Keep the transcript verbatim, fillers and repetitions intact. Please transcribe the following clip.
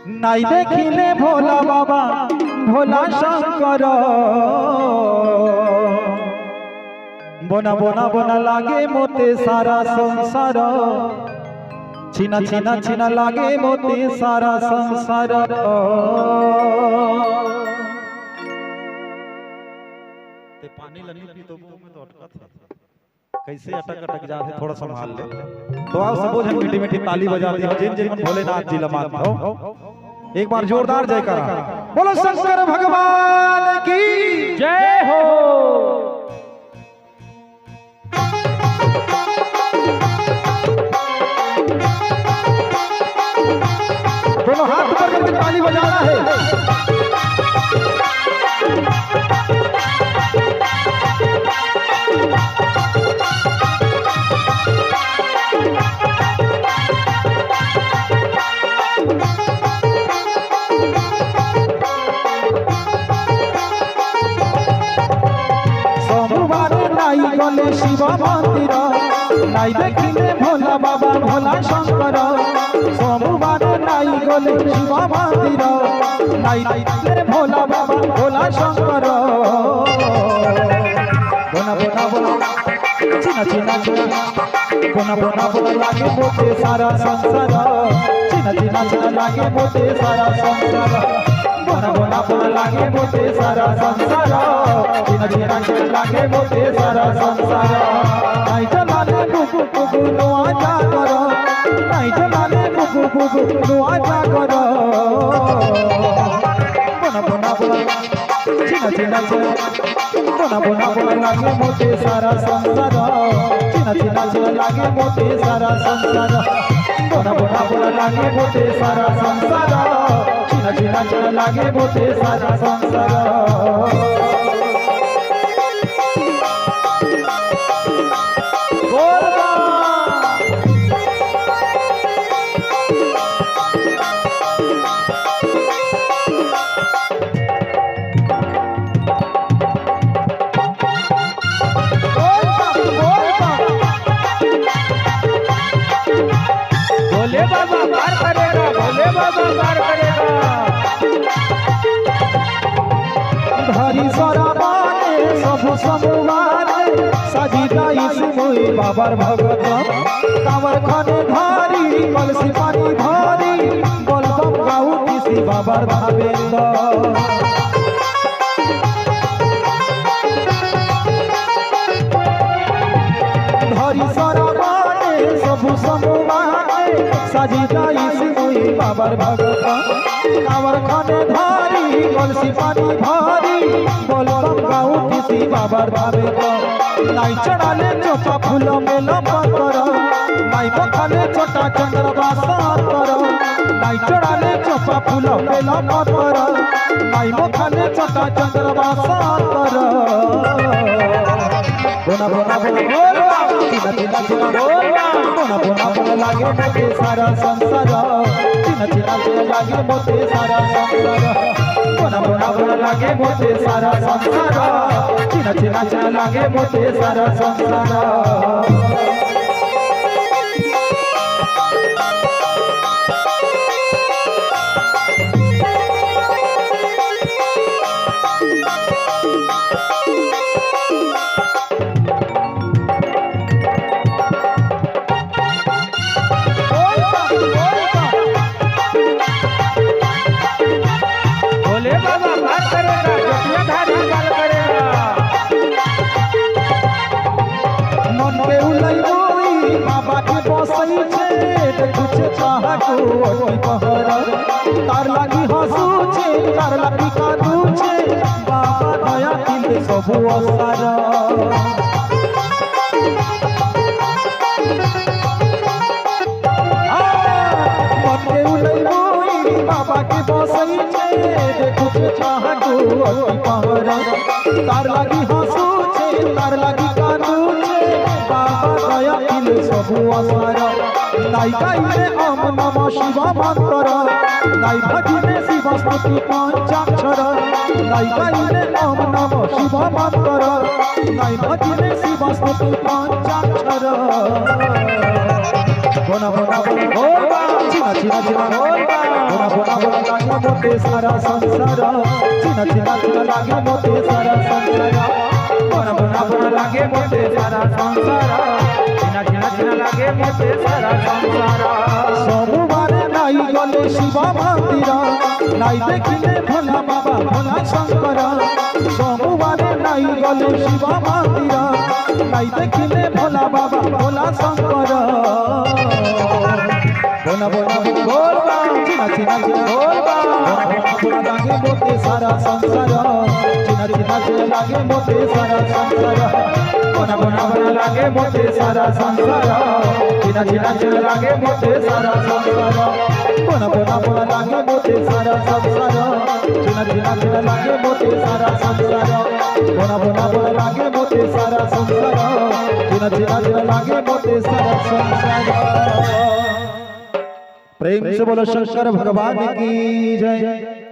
नाई देखिले भोला बाबा, भोला शंकर। बोना बोना बोना लागे मोते सारा संसार। छीना छीना छीना लागे मोते सारा संसार। ते पानी ल नी पी तो मुंह में तो अटकत हे। कैसे अटक अटक जात हे, थोड़ा संभाल ले। तो आओ सबो झन मीठी मीठी ताली बजा दे, जेन जेन मन भोलेनाथ जी ल मानत हो। एक बार जोरदार जयकारा। बोलो शंकर भगवान की जय हो। दोनों हाथ ऊपर करके ताली बजाना है। सोमवार नाई गले शिव मंदिर, नाई देखिले भोला बाबा भोला शंकर। सोमवार नाई गले शिव मंदिर, नाई देखिले भोला बाबा भोला शंकर। बोना बोना बोना, छीना छीना छीना। बोना बोना बोना लागे मोते सारा संसार। छीना छीना छीना लागे मोते सारा संसार। बोना बोना बोना लागे मोते सारा संसार। छीना छीना छीना लागे मोते सारा संसार। नाई चला ले बुबु बुबु नुआ जागर। नाई चला ले बुबु बुबु नुआ जागर। बोना बोना बोना, छीना छीना छीना। बोना बोना बोना लागे मोते सारा संसार। छीना छीना छीना लागे मोते सारा संसार। बोना बोना बोना लागे मोते सारा संसार। छीना छीना छीना लागे मोते सारा संसार। बोल बा। भोले बाबा पार करेगा, भोले बाबा पार करेगा। धरी सरा माने सबु समुवारे, साजी जाइस मुई बाबर भगत। कांवर खने धारी, कलसी पानी भरी, बोलबम गाऊ किसी बाबर धामेंद्र। धरी सरा माने सबु समुवारे, साजी जाइस मुई बाबर भगत। कांवर खने धारी, कलसी पानी भरी, बोलबम गाऊ किसी बाबर धामेंद्र। नाई चढ़ाले चोपा फूल बेल पत्तर, नाई बखाले चोटा चंद्रमा सातर। नाई चढ़ाले चोपा फूल बेल पत्तर, नाई बखाले चोटा चंद्रमा सातर। बोना बोना बोना बोल बा। छीना छीना छीना बोल बा। बोना बोना बोना लागे मोते सारा संसार। छीना छीना छीना लागे मोते सारा संसार। बोना बोना बोना लागे मोते सारा संसार। छीना छीना छीना लागे मोते सारा संसार। भोले बाबा पार करेगा, जटियाधारी पार करेगा। मन के उलई मोई बाबा के बसई छे, देखु छे चाहत ओटी पहर। तार लागी हंसू छे, तार लागी कांदू छे, बाबा दया दिल सबु असार। मन के उलई मोई बाबा के बसई छे, देखु छे चाहत ओटी पहर। तार लागी हंसू छे, तार लागी कांदू छे, बाबा दया दिल सबु असार। नाई गाइले ओम नमः शिव मंत्र, नाई भजिले शिव स्तुति पंचाक्षर। नाई गाइले ओम नमः शिव मंत्र, नाई भजिले शिव स्तुति पंचाक्षर। बोना बोना बोना बोल बम। छिना छिना छिना बोल बम। बोना बोना बोना लागे मोते सारा संसार। छिना छिना छिना लागे मोते सारा संसार। बोना बोना बोना लागे मोते सारा संसार। छिना छिना छिना लागे मोते सारा संसार। सोमवार नाई गले शिव मंदिर, नाई देखिले भोला बाबा भोला शंकर। सोमवार नाई गले शिव मंदिर, नाई देखिले भोला बाबा भोला शंकर। बोना बोना बोना बोल बम। छिना छिना छिना बोल बम। बोना बोना बोना लागे मोते सारा संसार। छिना छिना छिना लागे मोते सारा संसार। बोना बोना बोना लागे मोते सारा संसार। छिना छिना छिना लागे मोते सारा संसार। बोना बोना बोना लागे मोते सारा संसार। छिना छिना छिना लागे मोते सारा संसार। बोना बोना बोना लागे मोते सारा संसार। छिना छिना छिना लागे मोते सारा संसार। प्रेम से बोलो शंकर भगवान की जय।